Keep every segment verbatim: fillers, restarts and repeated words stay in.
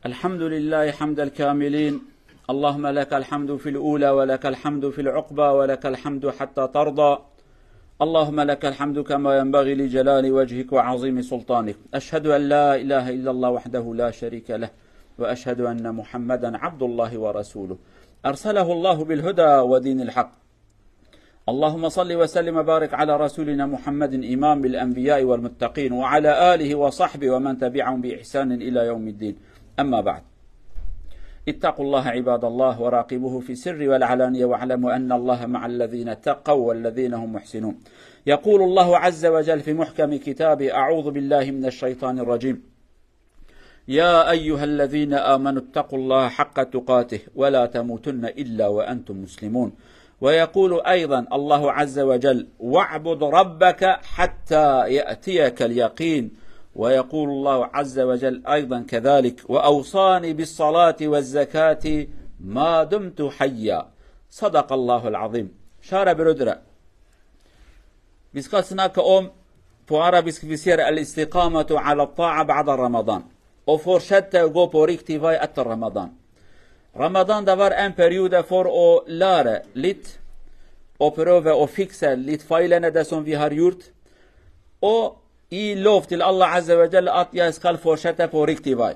الحمد لله حمد الكاملين. اللهم لك الحمد في الأولى ولك الحمد في العقبى ولك الحمد حتى ترضى. اللهم لك الحمد كما ينبغي لجلال وجهك وعظيم سلطانك. أشهد أن لا إله إلا الله وحده لا شريك له، وأشهد أن محمدا عبد الله ورسوله، أرسله الله بالهدى ودين الحق. اللهم صل وسلم وبارك على رسولنا محمد إمام الأنبياء والمتقين وعلى آله وصحبه ومن تبعهم بإحسان إلى يوم الدين. أما بعد. اتقوا الله عباد الله وراقبوه في السر والعلانية واعلموا أن الله مع الذين اتقوا والذين هم محسنون. يقول الله عز وجل في محكم كتابه: أعوذ بالله من الشيطان الرجيم. يا أيها الذين آمنوا اتقوا الله حق تقاته ولا تموتن إلا وأنتم مسلمون. ويقول أيضا الله عز وجل: واعبد ربك حتى يأتيك اليقين. ويقول الله عز وجل أيضا كذلك: وأوصاني بالصلاة والزكاة ما دمت حيا. صدق الله العظيم. Şare birûdire. Vîskal sina ke om puara vîsk vîsyer el-îstîqametu ala ta'a ba'da Ramadan. O forşet te go porîk tîvay et Ramadan. Ramadan de var en periyode for o lare lit, o perove o fikse lit faylene deson vî har yurt. O î lof til Allah Azze ve Celle at ya iskal forşete porîk tîvay.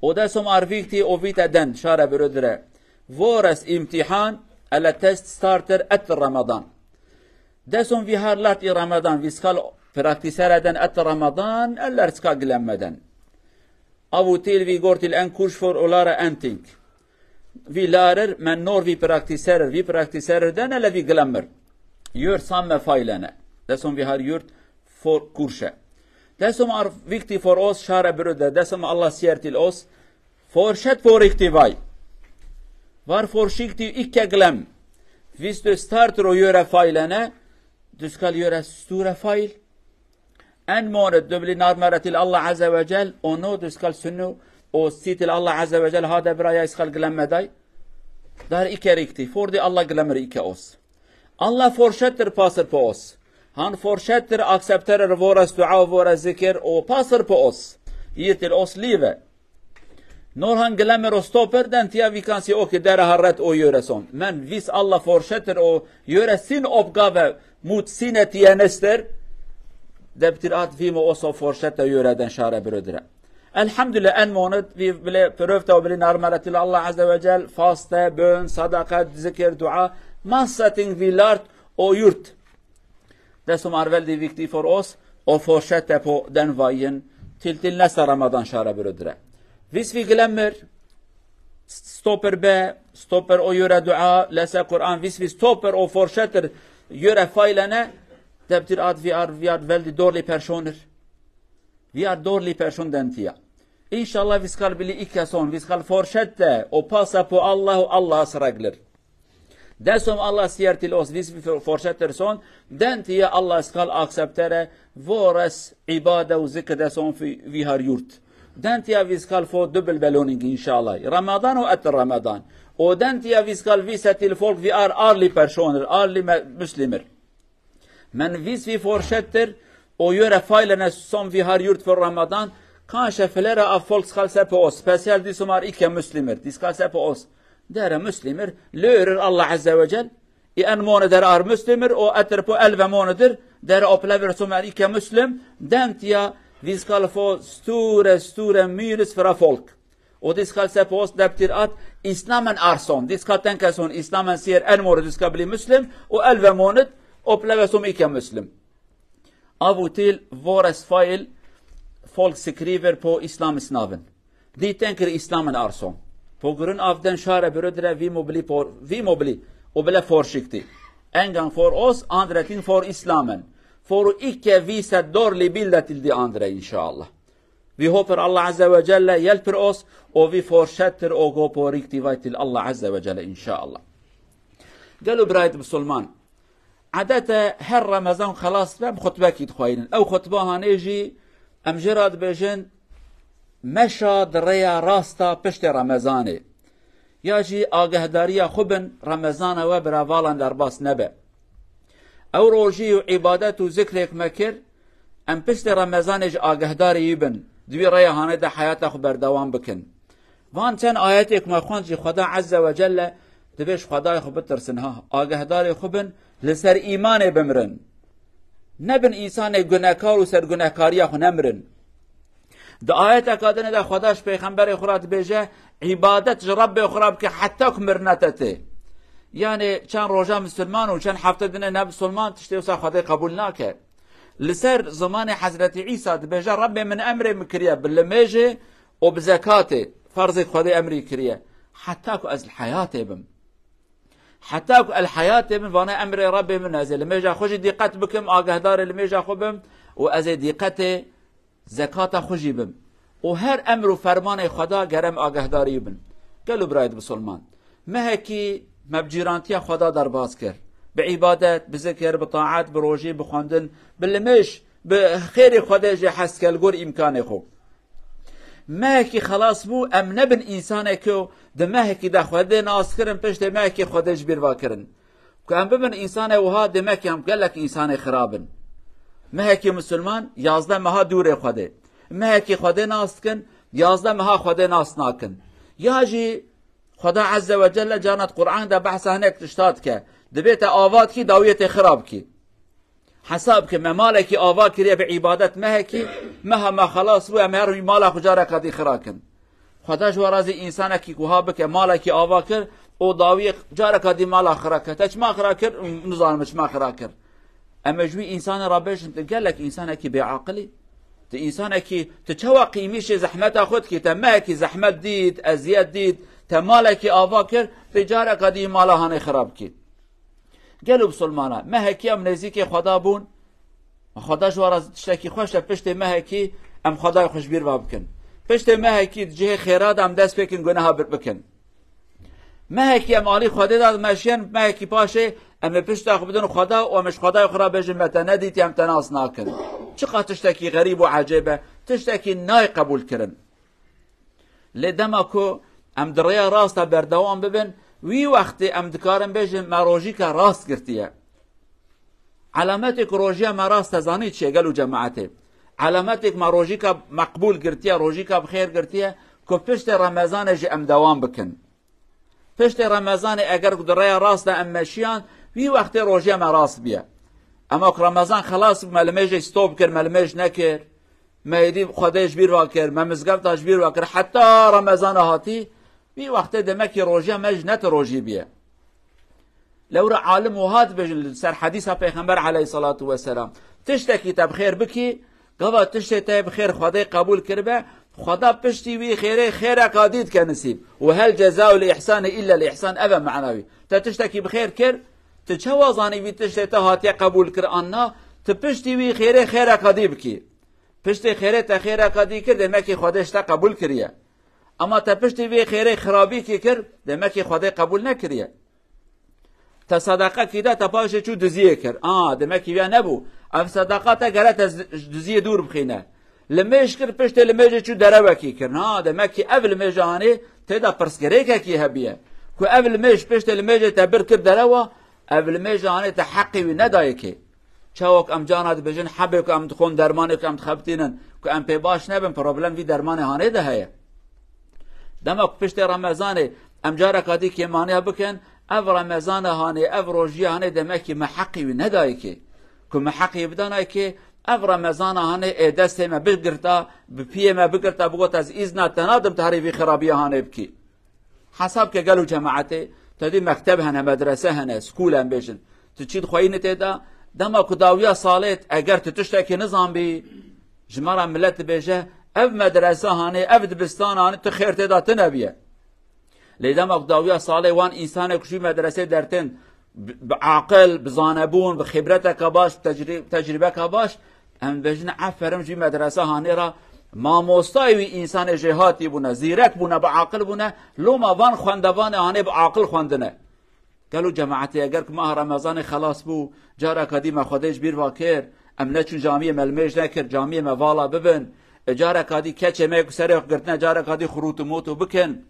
O desom arvîk tî o vîte den şare birûdire. Vores imtihan ele test starter et Ramadan. Desom vî har lat î Ramadan, vî skal praktîsere den et Ramadan, eller ska gilemmeden. Avu til vî gortil en kuş for olara en tink. Vî larir, men nor vî praktîserir, vî praktîserir den ele vî gilemir. Yur sam me faylene. Desom vî har yurt for kurşe. Desom ar vikti for os şare birûde, desom Allah siertil os, forşet forikti vay. Var forşikti ikke glem. Vistu startro yöre faylene, duskal yöre sture fayl. En mone dubli narmeretil Allah Azze ve Cel, ono duskal sünnu, o sitil Allah Azze ve Cel hade biraya iskal glem meday. Dar ikke rikti, fordi Allah glemir ikke os. Allah forşettir pasir po os. Han forşettir aksepterir voras dua, voras zikir, o pasir po os. Yitil os live. Norhan glemir o stopper den tiya vîkansi o ki dere harret o yöre son. Men vis Allah forşettir o yöre sin opgave mut sine tiyenester. Debtir at vimo oso forşette yöreden şare birudire. Elhamdülillah en monit vi bile pröfte o bile narmeretil Allah Azze ve Cel, faste, bön, sadaka, zikir, dua, massating vi lart o yurt. Desum arvel di vikti for os, o forşette po den vayin, til til nesta Ramadan şare birudire. Vis vi glemir, stopper be, stopper o yöre dua, lese Kur'an, vis vi stopper o forşettir yöre faylene, debtir at vi ar, vi ar veldi dorli perşonir. Vi ar dorli perşon dentiya. İnşallah viskal bili ikeson, viskal forşette, o pasa po Allah, o Allah sreglir. Desom Allah siertil os vis vi for-, forşettir son, dentiya Allah skal akseptere, vores ibade u zikr desom fi, vi har yurt. Dentiya viskal fo dubl beloning inşallah. Ramadan o et Ramadan. O dentiya viskal visetil folk vi ar arli perşonir, arli me-, muslimir. Men vis vi forşettir, o yöre faylene som vi har yurt for Ramadan, kanşe filera a folk skal sepe os, spesiyal disomar ike muslimir, diskal sepe os. Dere muslimir, lörir Allah Azze ve Cel, i en mone der ar muslimir, o etir po elve monedir, dere o plever somer ike muslim, dentiya viskal fo sture, sture miris fra folk. O diskal se post deptir at, Islamen arson. Diskal tenke son Islamen sier en mori diska bili Muslim, o elve monit, o pleve som ike Muslim. Avutil vores fail folk skriver po Islam isnavin. Di tenkir Islamen arson. Po gurun avden şare bürüdre vi mobili por, vi mobili, o bile forşikti. Engan for os, andretin for Islamen. Foru ikke vise dorli bildetil di andre inşallah. Vi hopir Allah Azze ve Celle yelpir os, o vi forşettir o go porik tivaytil Allah Azze ve Celle inşallah. Gelo birayet Musulman. Adete her Ramazan xelas ve xutbekî dixwaynin. Ew xutba hanê jî em jê re dibêjin meşa di rêya rasta piştê Ramazanê. Ya jî agehdariya xwe bin Ramazana we bi revalan derbas nebe. Ew rojî û îbadet û zikrêk me kir, em piştê Remezanê ji agehdarê wî bin. Di wî rêya hanê de heyata xwe berdewam bikin. Van çend ayetê ku me xwend jî Xweda Azze ve Celle dibê ji Xwedayê xwe bitirsin ha, agahdarê xwe bin, li ser îmanê bimirin. Nebin însanê gunekar û ser gunekariya xwe nemirin. Di ayeteka dinê de Xweda ji pêxemberê xwe re dibêje, îbadet ji Rebbê xwe re bike heta ku mirine te tê. Yanê çend roja misilman û çend hefte dinê ne misilman tiştê wisa Xwedê qebûl nake. Li ser zimanê Hezretî Îsa dibêje, Rebbê min emrê min kiriye bi limêjê û bi zekatê, ferzê Xwedê emrî kiriye. Heta ku ez li heyatê bim. Heta ku el heyatê min vane emrê Rebbê min, ez ê limêja xwe jî dîqet bikim, agahdarê limêja xwe bim û ez ê dîqetê zekata xwe jî bim. Û her emr û fermanê Xweda gerem agahdarî bin. Gelo birayê misilman, mehekî me bi cîrantiya Xweda derbas kir. Bi îbadet, bi zikir, bi taet, bi rojî, bi xwendin, bi limêj, bi xêrê Xwedê jê hez ke li gor îmkanê xwe. Mehekî xelas bû, em nebin însanekî ku di mehekî de Xwedê nas kirin, piştê mehekî Xwedê ji bîr va kirin. Ku em bibin însanê wiha, demekî em gelek însanê xirab in. Mehekî misilman yazdeh meha dûrê Xwedê. Mehekî Xwedê nas dikin, yazdeh meha Xwedê nas nakin. Ya jî Xweda Azze ve Celle carna di Qur'an de behsa hinek tişta dike. Dibê te ava dikî, dawiyê tê xirab kî. Hesab ke me malekî ava kiriye bi îbadet mehekî, meha me xelas bû, em her wî mala xwe careka dî xira kin. Xweda ji we razî, însanekî ku ha bike malekî ava kir û dawiyê careka dî mala xira kir. Te çima xira kir? Nizanim çima xira kir. Em ê ji wî însanê re bêjin, tu gelek însanekî bêaqil î. Tu însanekî, tu çawa qîmîşê zehmeta xwe dikî? Te mehekî zehmet dît, eziyet dît, te malekî ava kir, tu careka dî mala hanê xira bikî. Gelo misilmana, mehekî em nêzîkê Xweda bûn, Xweda ji we re tiştekî xweş e, piştê mehekî em Xwedayê xwe ji bîr ve bikin. Piştê mehekî di cihê xêra de em dest pê kin guneha bir bikin. Mehekî em alî Xwedê de dimeşiyen, mehekî paşê em ê pişta xwe bidin Xweda û em ji Xwedayê xwe re bêjin, me te nedîtî, em te nas nakin. Çiqa tiştekî xerîb û ecêb e, tiştekî nayê qebûl kirin. Lê dema ku em di rêya rast de berdewam bibin, wî wextê em dikarin bêjin me rojîka rast girtiye. Elametê ku rojiya me rast e, zanî çi ye gelo cemaetê? Elametê ku me rojîka meqbûl girtiye, rojîka bi xêr girtiye, ku piştê Remezanê jî em dewam bikin. Piştê Remezanê eger ku di rêya rast de em meşiyan, wî wextê rojiya me rast biye. Ema ku Remezan xelas bû, me limêjê stop kir, me limêj nekir. Me êdî Xwedê ji bîr ve kir, me mizgefta ji bîr ve kir, heta Remezana hatî, vî wextê demekî rojiya me ji ne ti rojî biye. Lewra alim wiha dibêjin li ser hedîsa Pêxember aleyhissalatu vesselam, tiştekî te bi xêr bikî, gava tiştê te bi xêr Xwedê qebûl kiribe, Xweda piştî wî xêrê xêreka dî dike nisîb. Û hel cezaul ihsani illa l ihsan, ev e mana wî. Te tiştekî bi xêr kir, tu çawa zanî vî tiştê te hatiye qebûl kir an na, tu piştî wî xêrê xêreka dî bikî. Piştê xêrê te xêreka dî kir, demekî Xwedê ji te qebûl kiriye. Ema te piştî vê xêrê xirabîkî kir, demekî Xwedê qebûl nekiriye. Te sedeqekî da, te paşê çû diziyê kir. A, demekî vê nebû. Ev sedeqa te gere te z-, ji diziyê dûr bixîne. Limêj kir, piştê limêjê çû derewekî kir. Na, demekî ev limêja hanê tê de pirsgirêkekî hebiye. Ku ev limêj piştê limêjê te bir kir derewa, ev limêja hanê te heqê wî nedayê kê. Çawa ku em carna dibêjin, hebê ku em dixwin, dermanê ku em dixebitînin, ku em pê baş nebin, problem vî dermanê hanê de heye. Dema ku piştê Remezanê em careka dî kêmaniya bikin, ev Remezana hanê, ev rojiya hanê demekî me heqî wî nedayê kê. Ku me heqî wî bidanayê kê, ev Remezana hanê ê destê me bigirta, bi piyê me bigirta, bigota, ez îzna te nadim, tu herî vî xirabiya hanê bikî. Hesab ke gelo cemaetê, te dî mekteb hene, medrese hene, skûl em bêjin. Tu çî dixweyînî tê de, dema ku dawiya salê, eger tu tiştekî nizanbî, ji me re milet dibêje, ev medrese hanê, ev dibistan hanê, tu xêr tê de tune biye. Lê dema ku dawiya salê wan însanê ku ji wî medresê dertên, bi, bi aqil, bi zanebûn, bi xibreteke baş, bi tecrî-, tecrîbeka baş, em dibêjin, aferin ji wî medresa hanê re, mamostayê wî însanê jêhatî bûne, zîrek bûne, bi aqil bûne, loma van xwendevanê hanê bi aqil xwendine. Gelo cemaetê, eger ku meha Remezanê xelas bû, careka dî me Xwedê ji bîr va kir, em neçûn camiyê, me limêj nekir, camiyê me vala bibin, e, careka dî keçê me ku serê xwe girtine, careka dî xurût û mût û bikin.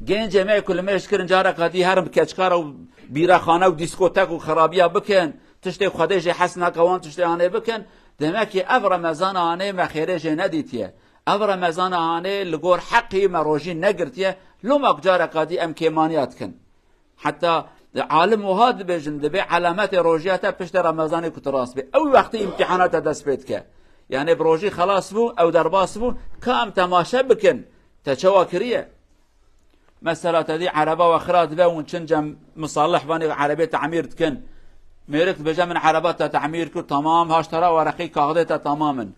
Gencê me ku limêj kirin, careka dî herin bi keçkara û bîrexane û dîskotek û xerabiya bikin, tiştê Xwedê jê hes nake, wan tiştê hanê bikin, demekî ev Remezana hanê me xêrê jê nedîtiye. Ev Remezana hanê li gor heqî me rojî negirtiye, loma ku careka dî em kêmaniya dikin. Heta alim wiha dibêjin, dibê elemetê rojiya te piştê Remezanê ku tu rast bê. Ew wextî îmtîhana te dest pê dike. Yanê bi rojî xelas bû, ew derbas bû, ka em temaşe bikin, te çawa kiriye? Mesela te dî ereba we xira dibe û çin cem misalih vanê erebê temîr dikin. Mêrik dibêje min ereba te temîr kir, tamam, haştara wereqî kaxdê te tamam in.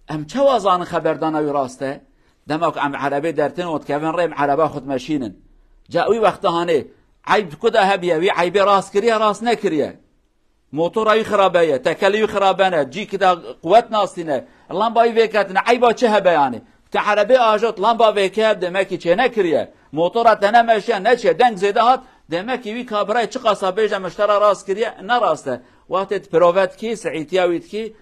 Em çawa zanin xeberdana wî rast e? Dema ku em erebê dertin û dikevin rê, em ereba xwe dimeşînin. Ca wî wexta hanê eyb di ku de hebiye, wî eybê rast kiriye, rast nekiriye? Motora wî xirabe ye, tekelê wî xirabe ne, cî ki de quwet nastîne, lamba wî vêketine, eyba çi hebe yanî? Te erebê ajot, lamba vêke, demekî çê nekiriye. Motora te nemeşiye, neçiye, deng zêde hat, demekî wî kabirayê çiqasa bêje min ji te re rast kiriye, ne rast e. Wextê tu pirove dikî, siîtiya wî dikî,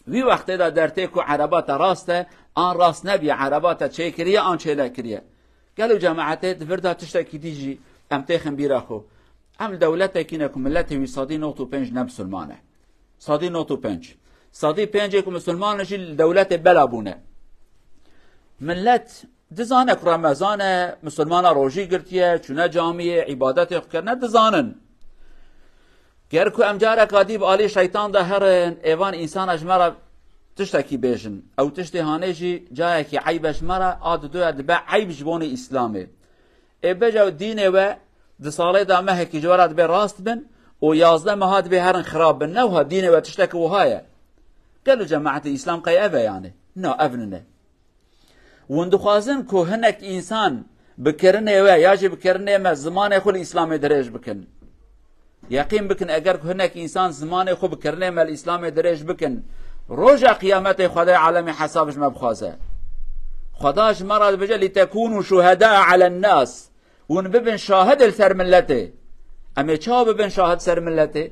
wî wextê de dertê ku ereba te rast e, an rast nebiye, ereba te çêkiriye, an çênekiriye. Gelo cemaetê di vir de tiştekî dî jî em têxin bîra xwe. Em li dewletekî ne ku miletê wî sedî nod û pênc ne misilman e. Sedî nod û pênc. Sedî pêncê ku misilman e jî li dewletê bela bûne. Milet dizane ku Remezan e, misilmana rojî girtiye, çûne camiyê, îbadetê xwe kirine, dizanin. Ger ku em careka dî bi alî şeytan de herin, êvan însana ji me re tiştekî bêjin. Ew tiştê hanê jî cayekî eyb e ji me re, a didoya dibe eyb ji bonê Îslamê. Ê bêje dînê we di salê de mehekî ji we re dibê rast bin û yazdeh meha dibê herin xirab bin. Ne wiha, dînê we tiştekî wiha ye. Gelo cemaetê Îslam qey ev e yanî? Na, ev nine. Hûn dixwazin ku hinek însan bi kirinê we ya jî bi kirinê me zimanê xwe li Îslamê dirêj bikin. Yeqîn bikin, eger ku hinek însan zimanê xwe bi kirinê me li Îslamê dirêj bikin, roja qiyametê Xwedê alemê hesab ji me bixwaze. Xweda ji me re dibêje, "Lîtekûnû şuhedâ elen nas." Hûn bibin şahid li ser miletê. Em ê çawa bibin şahid ser miletê?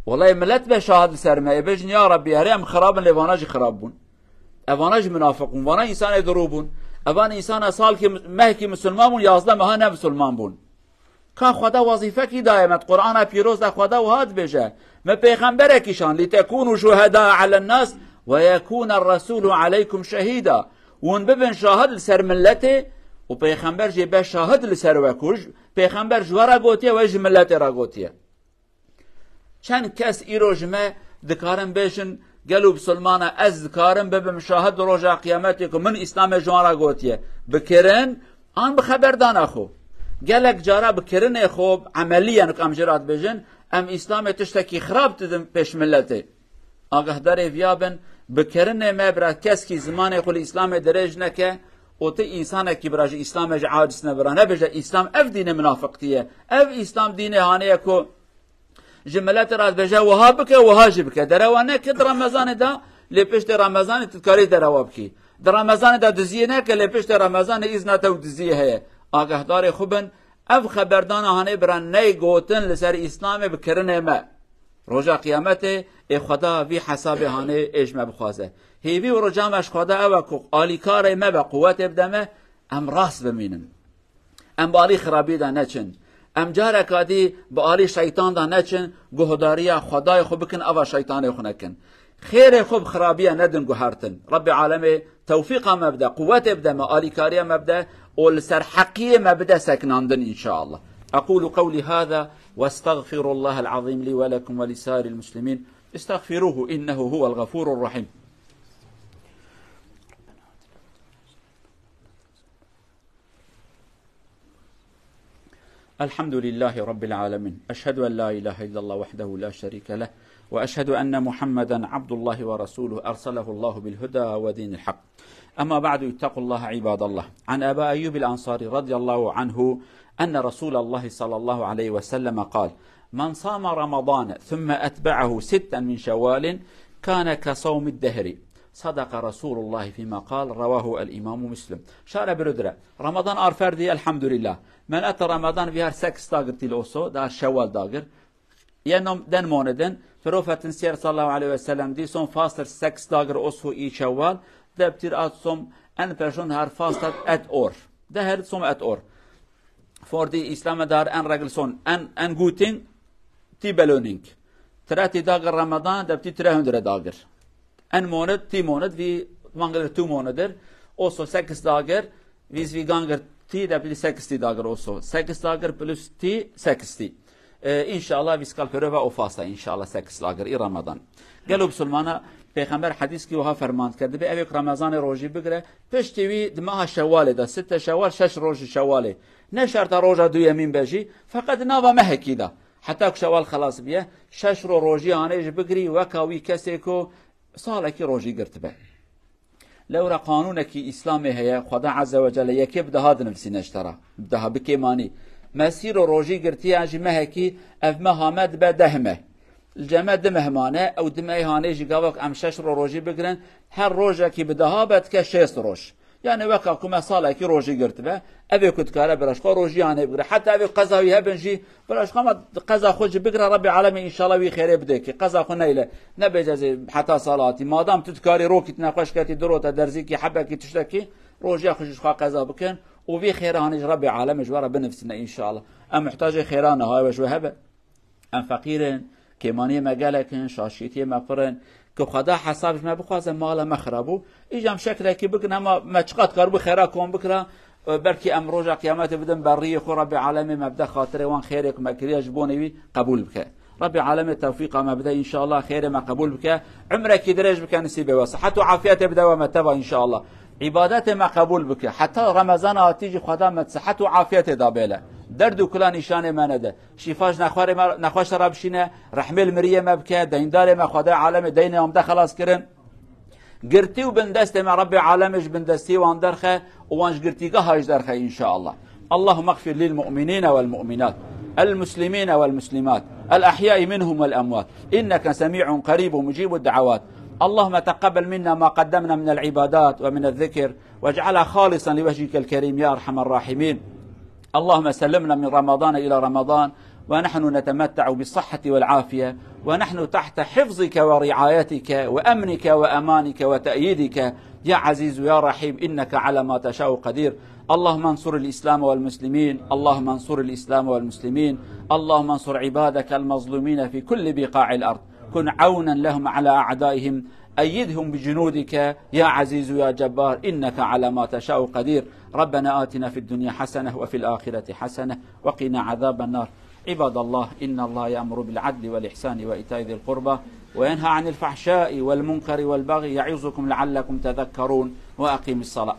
Wellahî milet be şahid li ser me. Ê bêjin, "Ya Rabbî, herê em xirab in, lê vana jî xirab bûn. Evana jî munafiq bûn. Vana însanê dirû bûn. Evan însana salkî, mehkî misilman bûn, yazdeh meha ne misilman bûn." Ka Xweda wezîfekî daye me. Di Qur'ana Pîroz de Xweda wiha dibêje, "Me pêxemberekî şand, lîtekûnû şuhedâ elen nas ve yekûne resûlû aleykum şehîda." Hûn bibin şahid li ser miletê û pêxember jê be şahid li ser we ku ji, pêxember ji we re gotiye, we ji miletê re gotiye. Çend kes îro ji me dikarin bêjin, "Gelo bisilmana ez dikarim bibim şahid roja qiyametê ku min Îslamê ji wan re gotiye?" Bi kirin an bi xeberdana xwe. Gelek cara bi kirinê xwe, emeliyen ku em jê re dibêjin, em Îslamê tiştekî xirab didin pêş miletê. Agahdarê viya bin, bi kirinê me bira keskî zimanê xwe li Îslamê dirêj neke û ti însanekî bira ji Îslamê ji aciz ne bira. Nebêje Îslam ev dînê munafiqtî ye. Ev Îslam dînê hanê ye ku ji miletê re dibêje wiha bike, wiha jî bike. Derewa neke di Remezanê de, lê piştê Remezanê tu dikarî derewa bikî. Di Remezanê de diziyê neke, lê piştê Remezanê îzna te û diziyê heye. Agahdarê xwe bin, ev xeberdana hanê bira ney gotin li ser Îslamê bi kirinê me. Roja qiyametê ê Xweda vî hesabê hanê ê ji me bixwaze. Hêvî û roja me ji Xweda ew e ku alîkarê me be, quwetê bide me, em rast bimînin. Em bi alî xirabî de neçin. Em careka dî bi alî şeytan de neçin, guhdariya Xwedayê xwe bikin, ava şeytanê xwe nekin. Xêrê xwe bi xirabiya nedin guhertin. Rebbê alemê tewfîqa me bide, quwetê bide me, alîkariya me bide û li ser heqiyê me bide sekinandin înşaallah. أقول قولي هذا وأستغفر الله العظيم لي ولكم ولسائر المسلمين. استغفروه إنه هو الغفور الرحيم. الحمد لله رب العالمين. أشهد أن لا إله إلا الله وحده لا شريك له، وأشهد أن محمدا عبد الله ورسوله أرسله الله بالهدى ودين الحق. أما بعد، اتقوا الله عباد الله. عن أبا أيوب الأنصاري رضي الله عنه أن رسول الله صلى الله عليه وسلم قال: "من صام رمضان ثم أتبعه ستا من شوال كان كصوم الدهر." صدق رسول الله فيما قال، رواه الإمام مسلم. Şare birudre. Ramadan ar ferdî, elhamdülillah. Men ete Ramadan vî her sek dagir tîl oso, da Şewal dagir. Yenom den monedin, Profetin siyer sallallahu aleyhi ve sellem dî son faster sek dagir oso î Şewal, debtir at som en person her fastat et or. De her som et or. For di Îslamê dar en regel son, en, en guting, ti beloning. Tre ti dagir Ramadan, debti tre hundre dagir. En monat, ti monat vî Mangel tu mono der, oso sechs Tage, wie es wie ganger T, der bleibt sechs Tage oso. Sechs Tage plus T, sechs T. Äh, inşallah, wie skal peröva ofasta, inşallah, sechs Tage, i Ramadan. Gelo Musulmana, Peyxember hadîs ki oha ferman kir, dibe evek Ramazanê rojî bigire, piştî wî di meha Şewalê de, sitte Şewal, şeş rojî Şewalê. Ne şerta roja duyemîn be jî, feqet nava mehekî de. Heta ku Şewal xelas biye, şeş ro rojî hanê ji bigirî, weka wî kesê ku salekî rojî girtibe. Lewra qanûnekî Îslamê heye, Xweda Azze ve Celle yekê bi daha dinivîsîne ji te re, bi daha bi kêmanî. Me sîro rojî girtiye, jî mehekî ev meha me dibe deh meh. Li cem me di meh mane, ew di mehê hanê jî gava ku em şeş ro rojî bigirin, her rojekî bi daha be dike şêst roj. Yani weka ku me salekî rojî girtibe, evê ku dikare bira ji xwe rojî hanê bigire. Heta evê qeza wî hebin jî, bira ji xwe me qeza xwe jî bigire, Rebbê Alemê înşallah wî xêrê bide ki qeza xwe neyle. Nebêje zê heta sala hatî. Madam tu dikarî rokî tu nexweş ketî, du rota derzîkî, hebekî, tiştekî, rojiya xwe jî ji xwe qeza bikin û vî xêra hanê ji Rebbê Alemê ji we re binivîsine înşallah. Em muhtacê xêra ne, hay we ji we hebe. Em feqîr in, kêmaniyê me gelek in, şaşîtiyê me pir in. Ku Xweda hesab ji me bixwaze, mala me xira bû. Îca em şeklekî bikin, hema me çiqas karibû xêra kom bikira, e, belkî em roja qiyametê bidin berriyê xwe, Rebbê Alemê me bide xatirê wan xêrê ku me kiriye ji bonê wî qebûl bike. Rebbê Alemê tewfîqa me bide, înşallah xêrê me qebûl bike. Umrekî dirêj bike, nisîbê we sihet û afiyetê bide we me teva, înşallah. Îbadetê me qebûl bike. Heta Remezana hatî jî Xweda me sihet û afiyetê da bêle. Derd û kula nîşanê me nede. Şîfa ji nexwarê me, nexweşa re bişîne, rehmê li miriyê me bike, deyndarê me Xwedayê alemê deynê wan bide xelas kirin. Girtî û bindestê me Rebbê alemê ji bindestiyê wan derxe û wan ji girtîgeha jî derxe înşallah. اللهم اغفر للمؤمنين والمؤمنات، المسلمين والمسلمات، الأحياء منهم والأموات، إنك سميع قريب مجيب الدعوات. اللهم تقبل منا ما قدمنا من العبادات ومن الذكر، واجعلها خالصا لوجهك الكريم يا أرحم الراحمين. اللهم سلمنا من رمضان إلى رمضان ونحن نتمتع بالصحة والعافية، ونحن تحت حفظك ورعايتك وأمنك وأمانك وتأييدك يا عزيز يا رحيم، إنك على ما تشاء قدير. اللهم انصر الإسلام والمسلمين، اللهم انصر الإسلام والمسلمين، اللهم انصر عبادك المظلومين في كل بقاع الأرض، كن عونا لهم على أعدائهم، أيدهم بجنودك يا عزيز يا جبار، إنك على ما تشاء قدير. ربنا آتنا في الدنيا حسنة وفي الآخرة حسنة وقنا عذاب النار. عباد الله، إن الله يأمر بالعدل والإحسان وإيتاء ذي القربى وينهى عن الفحشاء والمنكر والبغي يعظكم لعلكم تذكرون. وأقيموا الصلاة.